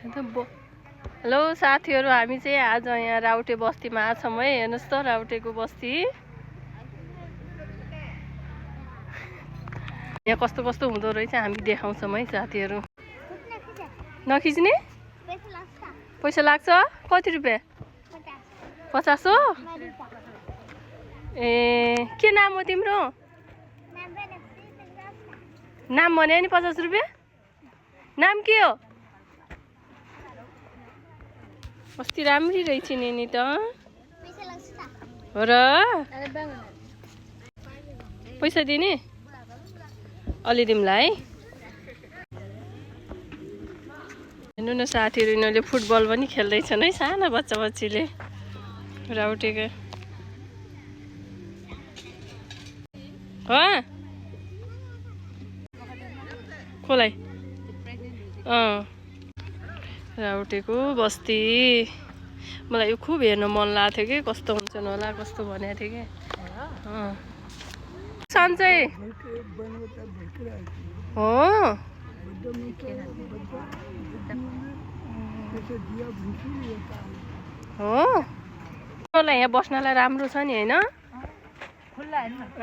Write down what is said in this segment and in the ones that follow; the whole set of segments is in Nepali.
हेलो साथीहरु, हामी चाहिँ आज यहाँ राउटे बस्तीमा आछौँ है। हेर्नुस् त राउटेको बस्ती यहाँ कस्तो कस्तो हुँदो रहेछ हामी देखाउँछौँ है साथीहरु। नखिच्ने? पैसा लाग्छ? कति रुपैयाँ? 50 हो? ए के नाम हो तिम्रो? नाम भने नि 50 रुपैयाँ? नाम के हो? अस्ति राम्री रहेछ नि त। हो र? पैसा दिने? अलि दिमलाई है। हेर्नु न साथीहरु, यिनीहरूले फुटबल पनि खेल्दैछन् है, साना बच्चा बच्चीले राउटेको। कोलाई? राउटेको बस्ती मलाई यो खुब हेर्न मन लाग्थ्यो कि कस्तो हुन्छन् होला, कस्तो भनेको थियो कि। सन्चै हो? हो? यहाँ बस्नलाई राम्रो छ नि हैन?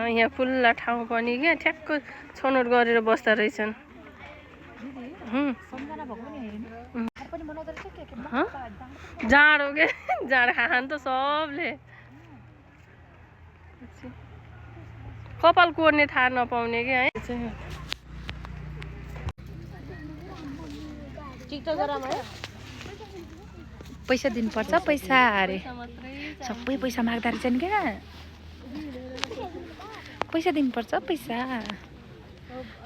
यहाँ खुल्ला ठाउँ पनि क्या, ठ्याक्क छनौट गरेर बस्दा रहेछन्। जाडो के जाडो खान त सबले कपाल कोर्ने थाहा नपाउने के है। पैसा दिनुपर्छ, पैसा अरे सबै पैसा माग्दा रहेछन् क्या। पैसा दिनुपर्छ, पैसा।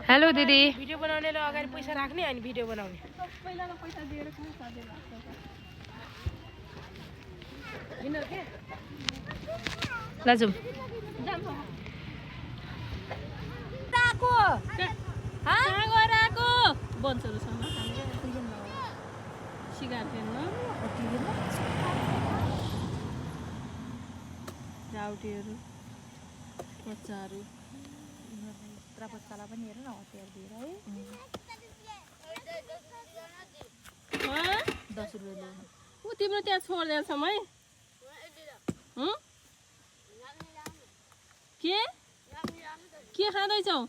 हेलो दिदी। भिडियो बनाउनेले अगाडि पैसा राख्ने अनि भिडियो बनाउने। सबैलाई पैसा दिएर किन सजिलो लाग्छ त? विनर के? लाजुम। ताको। कहाँ गएर आको? बन्चहरुसँग सिगार फेर्न। राउटीहरु, बच्चाहरु। बच्चालाई पनि हेर न, हतियार दिएर है। 10 रुपैयाँ ल्याउनु। ऊ तिम्रो त्यहाँ छोड्दैछौँ है। के खाँदैछौ?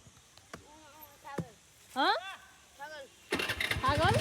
छागल?